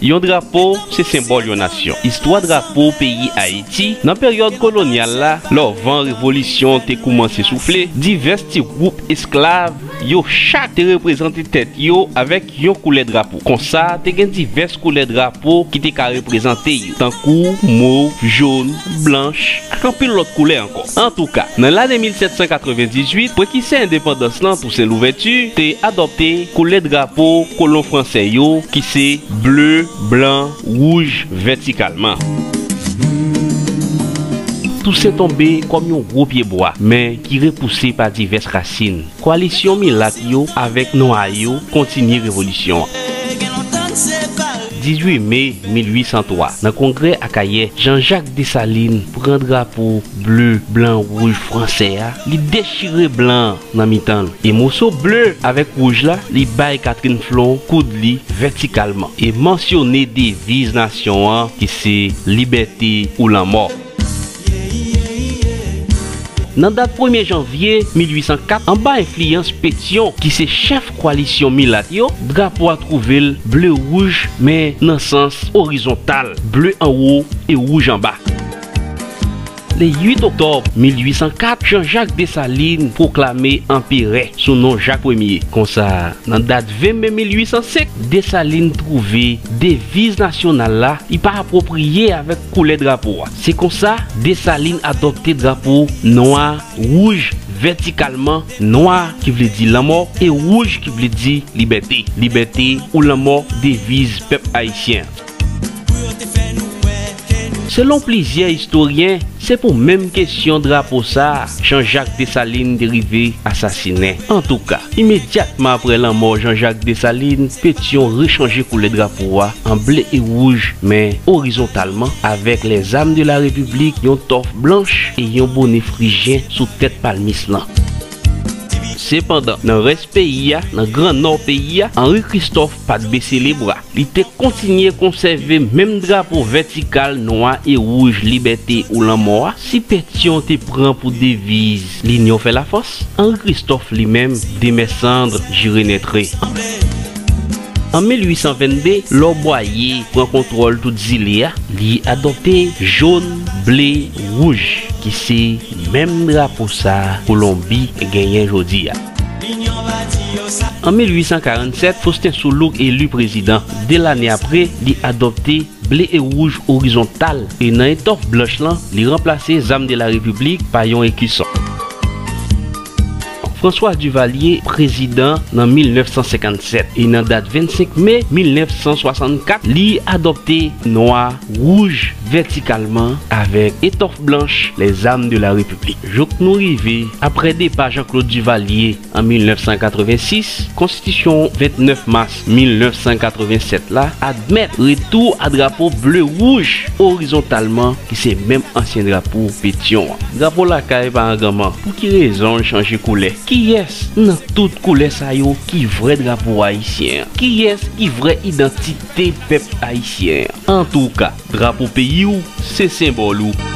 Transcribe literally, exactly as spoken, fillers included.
Yon drapo se senbòl yon nasyon. Istwa drapo peyi Ayiti, nan peryòd kolonyal la, lè van revolisyon te koumanse soufle, divès ti gwoup esklav, yo chak te reprezante tèt yo avèk yon koulè drapo. Konsa, te gen divès koulè drapo ki te ka reprezante yo, tankou mov, jòn, blanch, ak anpil lòt koulè ankò. Antouka, nan lane mil sèt san katrevendizuit, prekisè endepandans lan, Tousen Louvèti, te adopte koulè drapo kolon fransè yo, ki se ble, blan, wouj, vètikalman. Tousen tonbe kòm yon gwo pye bwa, men ki repouse pa divès rasin. Koalisyon milat yo avèk nwa yo kontinye revolisyon an. Dizuit me mil uit san twa, nan kongrè Akayè, Jean-Jacques Dessalines pran drapo ble, blan, wouj fransè a, li dechire blan an nan mitan l. E moso ble avèk wouj la, li bay Catherine Flon koud li vètikalman e mansyone deviz nasyon an ki se libète ou lanmò. Nan dat premye janvye mil uit san kat, anba enfliyans Petyon, ki se chèf koalisyon milat yo, drapo a twouve l ble wouj, men nan sans orizontal, ble anwo e wouj anba. Le uit oktòb mil uit san kat, Jean-Jacques Dessalines pwoklame anperè sou non Jak Premye. Konsa, nan dat ven me mil uit san senk, Dessalines twouve deviz nasyonal la, li pa apwopriye avèk koulè drapo a. Se konsa, Dessalines adopte drapo nwa, wouj, vètikalman, nwa ki vle di lanmò e wouj ki vle di libète. Libète ou lanmò, deviz pèp ayisyen an. Selon plizyè istoryen, se pou menm kesyon drapo sa a Jean-Jacques Dessalines te rive asasinen. Antouka, imedyatman apre lanmò Jean-Jacques Dessalines, Petyon rechanje koulè drapo a an ble e wouj, men orizontalman, avèk les armes de la République, yon tòf blanch e yon bone frijyen sou tèt palmis lan. Sepandan, nan rès peyi a, nan Gran Nò peyi a, Henri Christophe pa t bese lebra. Li te kontinye konsève menm drapo vètikal nwa e wouj libète ou lanmò a. Si Petyon te pran pou deviz L'union fait la force, Henri Christophe li menm, de mes cendres, j'y renaîtrai. An mil uit san vennde, lè Bwaye pran kontwòl tout zile a, li adopte jòn, ble, wouj, ki se menm drapo sa Kolonbi genyen jodi a. An mil uit san karannsèt, Faustin Soulouque eli prezidan. De lane apre, li adopte ble e wouj orizontal, e nan etòf blanch lan, li ranplase zam de la repiblik pa yon ekison. François Duvalier prezidan nan mil nèf san senkannsèt, e nan dat vennsenk me mil nèf san swasannkat, li adopte nwa, wouj vètikalman avèk etòf blanch, les armes de la République. Jouk nou rive, apre depa Jean-Claude Duvalier, an mil nèf san katrevensis, Konstitisyon vennèf mas mil nèf san katrevennsèt la admèt retou a drapo ble wouj orizontalman, ki se menm ansyen drapo Petyon an. Drapo lakay pa anganman. Pou ki rezon l chanje koulè? Kiyès nan tout koulè sa yo ki vrè drapo ayisyen an? Kiyès ki vrè idantite pèp ayisyen an? Antouka, drapo peyi w, se senbòl ou.